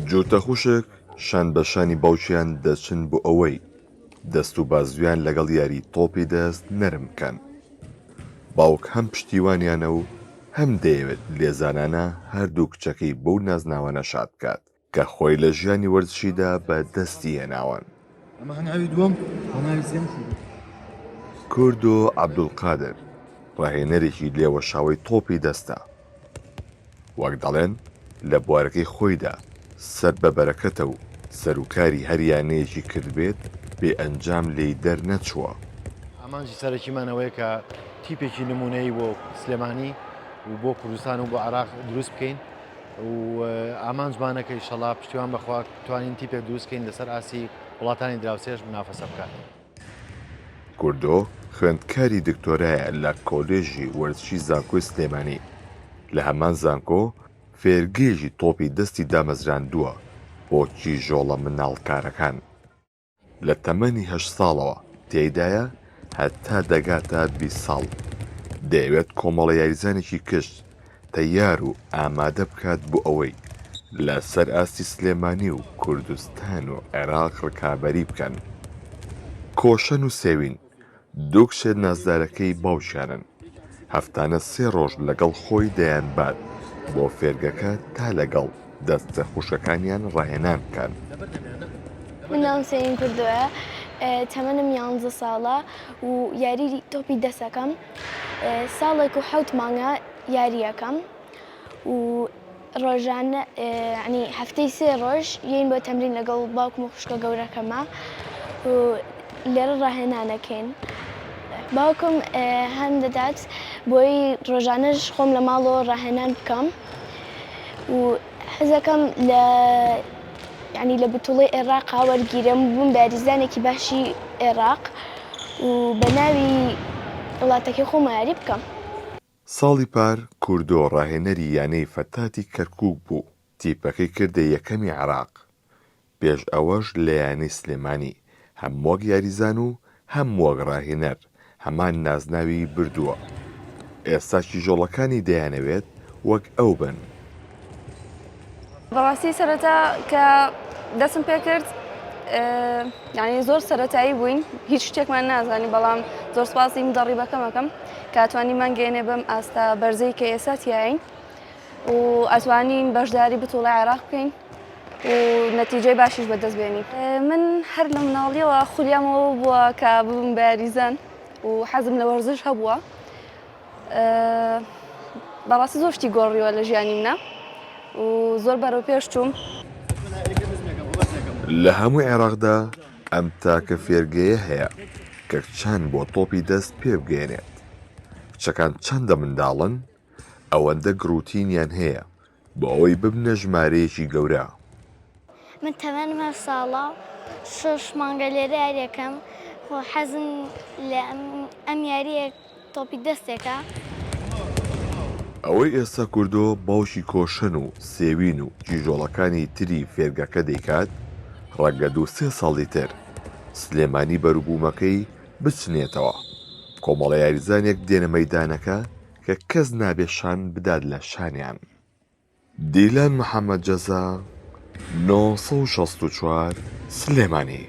جووتە خوشک شان بە شانی باوکیان دەچن بۆ ئەوەی دەست و بازوویان لەگەڵ یاری تۆپی دەست نەرم بکەن. باوک هەم پشتیوانیانە و هەم دەیەوێت لێزانانە هەردوو کچەکەی بەو نازناوانە شاد بکات کە خۆی لە ژیانی وەرزشیدا بە دەستی هێناون. کوردۆ عەبدولقادر، ڕاهێنەرێکی لێوەشاوەی تۆپی دەستە. وەک دەڵێن لە بوارەکەی خۆیدا سەر بە بەرەکەتە و سەروکاری هەر یانەیەکی کردبێت بێ ئەنجام لێی دەرنەچووە. ئامانجی سەرەکیمان ئەوەیە کە تیپێکی نموونەیی بۆ سلێمانی و بۆ کوردستان و بۆ عێراق دروست بکەین و ئامانجمانە کە ئیشەڵا پشتیوان بەخوا توانین تیپێک دروست بکەین لەسەر ئاستی وڵاتانی دراوسێش منافەسە بکات. کوردۆ خوێندکاری دکتۆرایە لە کۆلێژی وەرزشی زانکۆی سلێمانی، لە هەمان زانکۆ فێرگەیەکی تۆپی دەستی دامەزراندووە بۆ کیژۆڵە منداڵکارەکان، لە تەمەنی هەشت ساڵەوە تێیدایە هەتا دەگاتە 20 ساڵ، دەیەوێت کۆمەڵە یاریزانێکی کچ تەیار و ئامادە بکات بۆ ئەوەی لە سەر ئاستی سلێمانی و کوردستان و عێراق ڕکابەری بکەن. کۆشەن و سێوین دوو کچە نازدارەکەی باوکیانن، هەفتانە سێ ڕۆژ لەگەڵ خۆی دەیانبات بۆ فێرگەکە تا لەگەڵ دەستە خوشکەکانیان ڕاهێنان بکەن. من ناوم سێوین کوردۆیە، تەمەنم یانزە ساڵە و یاریی تۆپی دەست ئەکەم. ساڵێک و حەوت مانگە یارییەکەم و ڕۆژانە یانی هەفتەی سێ ڕۆژ یەین بۆ تەمرین لەگەڵ باوکم و خوشکە گەورەکەمە و لێرە ڕاهێنانەکەین. باوکم هان دەدات بۆی ڕۆژانەش خۆم لە ماڵەوە ڕاهێنان بکەم و حەزەکەم لە یانی لە بتوڵەی ئێراقا وەرگیرم بووم بە یاریزانێکی باشی ئێراق و بە ناوی وڵاتەکەی خۆم یاری بکەم. ساڵی پار کوردۆ ڕاهێنەری یانەی فەتاتی کەرکوک بوو، تیپەکەی کردە یەکەمی عێراق، پێش ئەوەش لە یانەی سلێمانی هەم وەک یاریزان و هەم وەک ڕاهێنەر هەمان نازناوی بردووە، ئێستا کیژۆڵەکانی دەیانەوێت وەک ئەو بن. بەڕاستی سەرەتا کە دەستم پێکرد یعنی زۆر سەرەتایی بووین هیچ شتێکمان نازانی بەڵام زۆر سپاسی مدەڕیبەکەم ئەکەم کە توانیمان گەێنێ بەم ئاستە بەرزەی کە ئێستا تیاین و ئەتوانین بەشداری بتوڵی عێراق بکەین و نەتیجەی باشیش بەدەست بێنین. من هەر لە مناڵیەوە خولیامەوە بووە کە ببم بە یاریزان و حەزم لە وەرزش هەبووە بەڕاستی زۆر شتی گۆڕیوە لە ژیانی منە و زۆر بەرەو پێش چووم. لە هەموو عێراقدا ئەم تاکە فێرگەیە هەیە کە کچان بۆ تۆپی دەست پێبگەیەنێت. کچەکان چەندە منداڵن ئەوەندە گڕوتینیان هەیە بۆ ئەوەی ببنە ژمارەیەکی گەورە. من تەمەنم هەشت ساڵە شەش مانگە لێرە یاریەکەم خۆ حەزم لە ئەم یاریە تۆپی دەستێکە. ئەوەی ئێستا کوردۆ باوکی کۆشەن و سێوین و کیژۆڵەکانی تری فێرگەکە دەیکات، ڕەنگە دوو سێ ساڵی تر سلێمانی بەروبوومەکەی بچنێتەوە، کۆمەڵە یاریزانێک دێنە مەیدانەکە کە کەس نابێ شان بدات لە شانیان. دیلان محەمەد جەزا، 964، سلێمانی.